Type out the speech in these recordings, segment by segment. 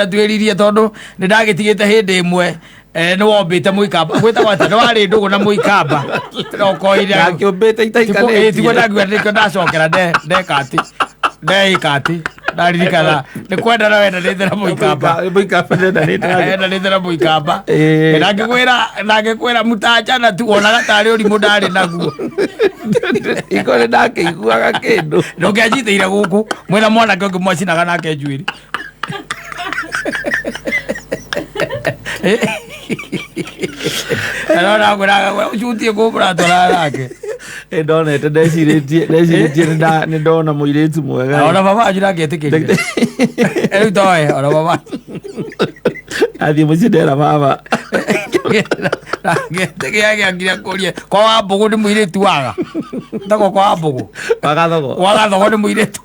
Twĩririe tondũ nĩ ndagĩtigĩte hĩndĩ ĩmwe, nĩ wombĩte mũikamba gwĩtagwo atĩa, nĩ warĩ ndũgũ na mũikamba okoire. Ndakĩũmbĩte. Tiguo. Itaikanĩtie. Ndakiuga nĩkĩo ndacokera ndeka atĩ ndeĩka atĩ ndaririkana nĩ kwendana wendanĩte na mũikamba. Mũikamba ndendanĩte nake. Endanĩte na mũikamba. Ndangĩkwĩra mũtachana tu wonaga tarĩ ũrimũ ndarĩ naguo. Iko nĩ ndakĩiguaga kĩndũ. Ndũngĩanjitĩire gũkũ mwĩna mwanake ũngĩ mwacinaga nake njuĩrĩ. Arona ngwĩraga ũcutie kũmũratwara nake. Ĩ, ndonete ndecirĩtie nĩ ndona mũirĩtu mwega. Ona baba wanyu ndangĩetĩkĩrire rĩu toe ona baba. Athiĩ mũciĩ ndera baba. Ndangĩetĩkĩra nginya kũrie kwa Wambũgũ nĩ mũirĩtu waga tagwo kwa Wambũgũ. Wagathogo. Wagathogo nĩ mũirĩtu.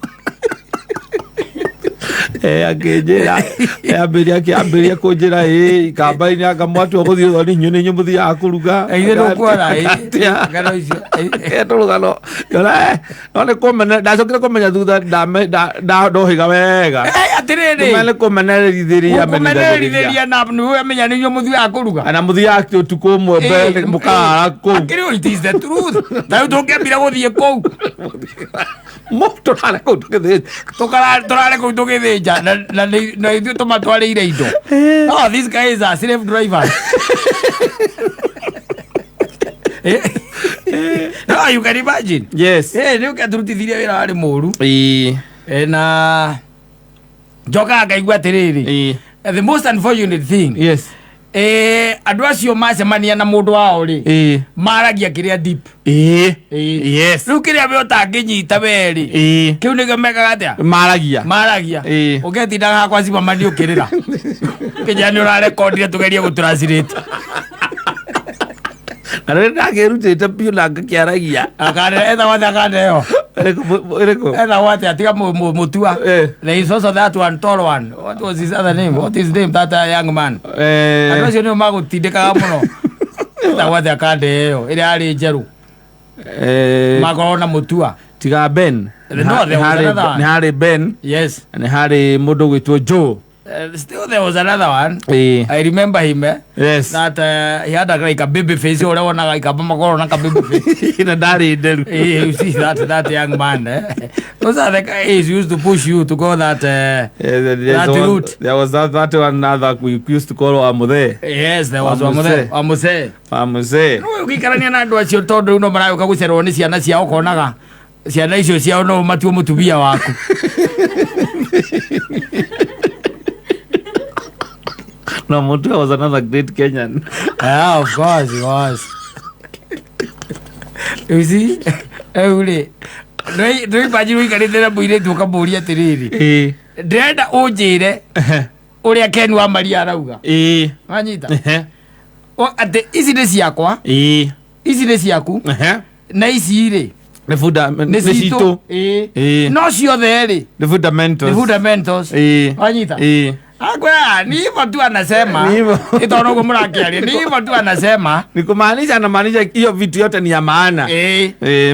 Akĩnjĩra ambĩrĩria akĩambĩrĩria kũnjĩra ĩ ikamba-inĩ anga mwatua gũthiĩ ũthoni inyuĩ nĩ inyuĩ mũthiaga kũruga. Ithuĩ ndũkuona Atĩa? ngano icio. Tũrũgano ngĩona, no nĩ kũmene ndacokire kũmenya thutha ndohĩga wega. Atĩrĩrĩ. Nĩ kũmenerithĩria. Kũmenerithĩria na nĩwe amenya nĩ inyuĩ mũthiaga kũruga. Na mũthiaga ũtukũ ũmwe mbere mũkarara kũu. Akĩrĩ it is the truth, ta rĩu tũngĩambire gũthiĩ kũu. Tũrare kũu tũgĩthĩnja. Tũrare kũu tũgĩthĩnja na ithuĩ tũmatwarĩire indo. Oh, these guys are slave drivers. No, you can imagine. Yes. Nĩ ũkĩatũrutithirie wĩra warĩ mũru. Na njokaga ngaigua atĩrĩrĩ, the most unfortunate thing, andũ acio macemania na mũndũ wao rĩ, maragia kĩrĩa deep. Rĩu kĩrĩa we ũtangĩnyita we rĩ, kĩu nĩkĩo mekaga atĩa? Maragia. Maragia. Ũketindaga hakwa cimamani ũkĩrĩra kĩnya nĩ ũrarekondire tũgerie gũtranslate. Na rĩrĩa ndakĩrutĩte biũ na ngakĩaragia. Akane etagwo atĩa akane ĩyo? Ĩrĩkũ? Etagwo atĩa tiga mũtua? There is also that one tall one. What was his other name? What is his name, that young man? Andũ acio nĩo magũtindĩkaga mũno. Etagwo atĩa kande ĩyo ĩrĩa yarĩ njerũ? Makorwo na mũtua. Tiga Ben. No, there was another one. Nĩ harĩ Ben. Nĩ harĩ mũndũ ũgwĩtwo Joe. Still there was another one. I remember him, eh? That he had a, like a baby face. Ũrĩa wonaga ikamba makorwo na ka baby face. Na ndarĩ nderu. You see that young man, eh? Those are the guys used to push you to go that Yes, there's that one, route. There was that one other we used to call Wamuthe. Yes, there was Wamuthe. Wamuthe. Wamuthe. Wamuthe. No ũgĩikarania na andũ acio tondũ rĩu no maragũka gũcererwo nĩ ciana ciao, ũkonaga ciana icio ciao no matue mũtumia waku. No, Mutua was another great Kenyan. Yeah, of course he was. You see, rĩu rĩ ndũimagine ũikarĩte na mũirĩtu ũkamũria atĩrĩrĩ, ndĩrenda ũnjĩre ũrĩa Ken wa Maria arauga. Wanyita? Atĩ ici nĩ ciakwa, ici nĩ ciaku, na ici rĩ Nĩ funda nĩ nĩ citũ. citũ. No ciothe rĩ Nĩ fundamentals. Nĩ fundamentals. Wanyita? Akwera ni hivyo tu anasema. Ni hivyo. Itono uguo mũrakĩaria ni hivyo tu anasema. Ni kumaanisha anamaanisha hiyo vitu yote ni ya maana.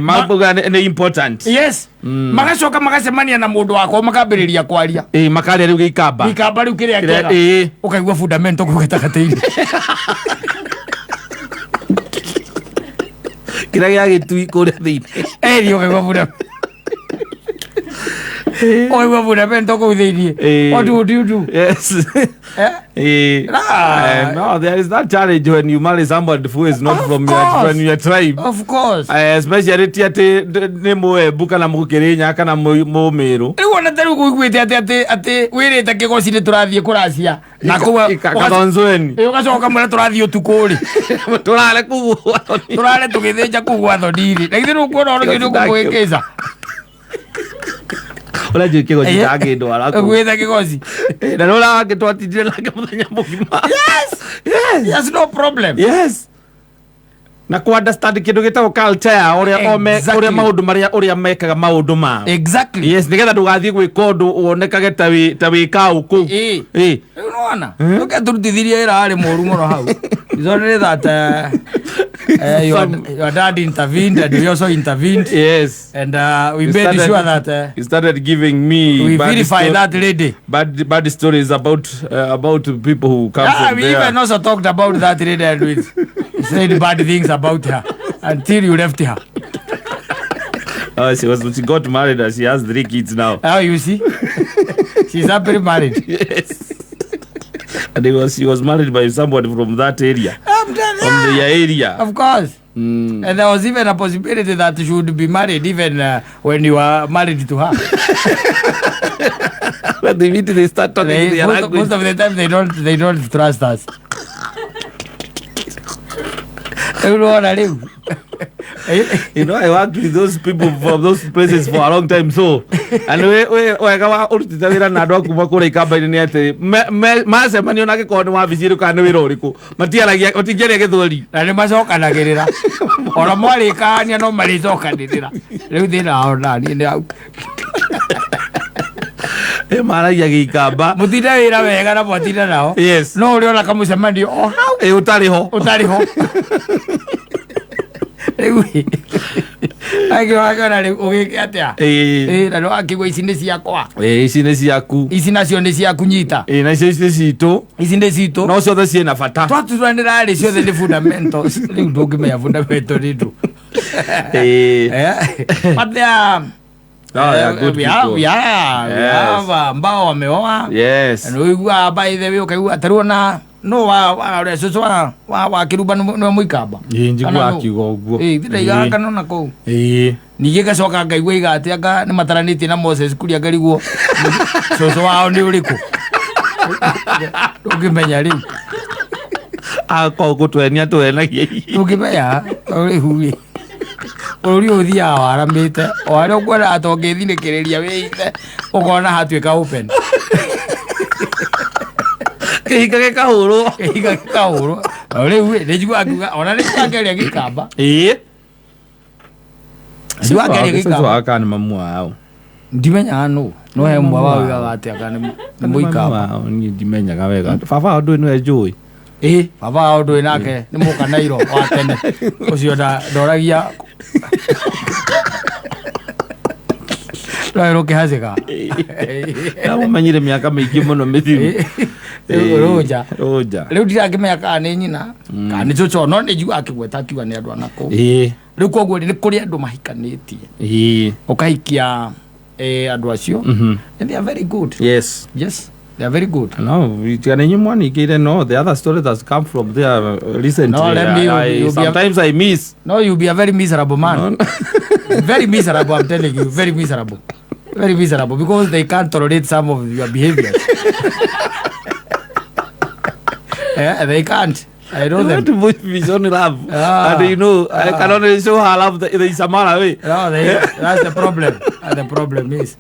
Mambo gani ni important. Yes. Magacoka magacemania na mũndũ wakwa makambĩrĩria kwaria. Makaria rĩu gĩikamba. Gĩikamba rĩu kĩrĩa Kĩrĩa- kĩega. Ũkaigua fundamental kũu gĩtagatĩ-inĩ. Kĩrĩa gĩa gĩtui kũrĩa thĩinĩ. Eri ũkaigua fundamental kũu thĩinĩ. What would you do? Yes. Eh? Ah. No, there is that challenge when you marry somebody who is not Of from your, course. from your tribe. Of course. Especially ti atĩ nĩ mũembu kana mũkĩrĩnya kana mũmĩrũ. Rĩu ona ta rĩu kũiguĩte atĩ wĩrĩte kĩgoci nĩ tũrathiĩ kũracia na kũu Kathonzweni. Ũgacoka ũkamwĩra tũrathiĩ ũtukũ rĩ. Tũrare kũu. Tũrare tũgĩthĩnja kũu gwa thoni-rĩ, na githĩ ndũkuona ũhoro ũcio nĩ ũkũmũhĩngĩca? Ũrĩa njũĩ kĩgoci ndangĩndwara kũu. Ũguĩte kĩgoci. Na nĩ ũrĩa wangĩ twatindire nake mũthenya mũgima. Yes. Yes. Yes, no problem. Yes. Na ku understand kĩndũ gĩtagwo culture yao ũrĩa o ũrĩa maũndũ marĩa ũrĩa mekaga maũndũ mao. Yes, nĩgetha ndũgathiĩ gwĩka ũndũ wonekage ta wĩ kaũ kũu. Rĩu nĩwona ũke tũrutithirie wĩra warĩ mũru mũno hau. It's only that Your dad intervened and we also intervened. Yes. And we made sure that He started giving me we bad verify that lady. Bad stories about people who come from We there. even also talked about that lady and we said bad things about her until you left her. She got married and she has 3 kids now. Oh, you see? She's happily married. Yes. And she was married by somebody from that area. I'm telling From the area. Of course. And there was even a possibility that she would be married even when you are married to her. When they meet, they start talking their language. Most of the time, they don't trust us. Everyone are live. You know, I worked with those people from those places for a long time. So, and we wega urutite wira na andu a kuma kuria ikamba-inĩ nĩ atĩ macemanio na gĩkorwo nĩ wabici ĩrĩkũ kana nĩ wĩra ũrĩkũ, matiaragia, matingĩaria gĩthweri. Na nĩ macokanagĩrĩra. Ona mwarĩkania no marĩcokanĩrĩra. Rĩu thĩna wao naniĩ nĩ hau. Maragia gĩikamba. Mũtinde wĩra wega na mwatinda nao. Yes. No ũrĩ ona kamũcemanio o hau. Ũtarĩ ho. Ũtarĩ ho. Rĩu ĩ, angĩ wakĩona rĩu ũgĩke atĩa? Na nĩ wakĩigua ici nĩ ciakwa. Ici nĩ ciaku. Ici nacio nĩ ciaku nyita. Na icio ici nĩ citũ. Ici nĩ citũ. No ciothe ciĩna bata. Twaturanĩra rĩ, ciothe nĩ fundamentals. Rĩu ndũngĩmenya fundamental nĩ ndũ. But they are, Oh, they are good people. we Yes. have, ambao wameoa. Yes. Na ũiguaga by the way, ũkaigua ta rĩu ona no wa ũrĩa cũcũ wa Kĩrumba nĩ mũikamba. Ĩĩ, njiguaga Kana nũ? akiuga ũguo. Ĩĩ, ndĩraigaga Ĩĩ. kana ona kũu. Ĩĩ. Ningĩ ngacoka ngaigua iga atĩ anga nĩ mataranĩtie na Moses Kuria ngarigwo cũcũ wao nĩ ũrĩkũ. Ndũngĩmenya rĩu. Akorwo gũtwenia twenagia. Ndũngĩmenya, rĩu rĩ. Bũrũri ũyũ ũthiaga waramĩte, o harĩa ũkuona ta ũngĩthinĩkĩrĩria wĩithe, ũkona hatuĩka open. Kĩhinga gĩkahũrwo. Kĩhinga gĩkahũrwo. O rĩu rĩ, nĩ njiguaga ngiuga, ona nĩ njiguaga ngĩaria gĩkamba. Ĩĩ. Njiguaga ngĩaria Cũcũ gĩkamba. wa kana nĩ mamu wao. Ndimenyaga nũ. No he ũmwe wao ugaga atĩ anga nĩ mũikamba. Wao, niĩ ndimenyaga wega. Baba wao ndũĩ nĩwe njũĩ. Ĩĩ, baba wao ndũĩ nake nĩ mũkanairo wa tene. Ũcio ndoragia. No rũkĩhacĩka. Ndamũmenyire mĩaka mĩingĩ mũno mĩthiru. Rĩu rũnja. Rũnja. Rĩu ndirakĩmenya kana nĩ nyina, kana nĩ cũcũ, no nĩ njiguaga akĩgweta akiuga nĩ andũ a nakũu. Ĩĩ. Rĩu koguo rĩ, nĩ kũrĩ andũ mahikanĩtie. Ĩĩ. Ũkahikia, andũ acio. And they are very good. Yes. Yes, they are very good. No, kana inyuĩ mwaningĩire, no, the other story that's come from there recently. No, let me, you'll be a Sometimes I miss. No, you'll be a very miserable man. No. Very miserable, I'm telling you, very miserable. Very miserable, because they can't tolerate some of your behaviors. Yeah, they can't. I know They them. want to put me on love. And you know, I can only show her love the Samara way. No, that's the problem. That's the problem is.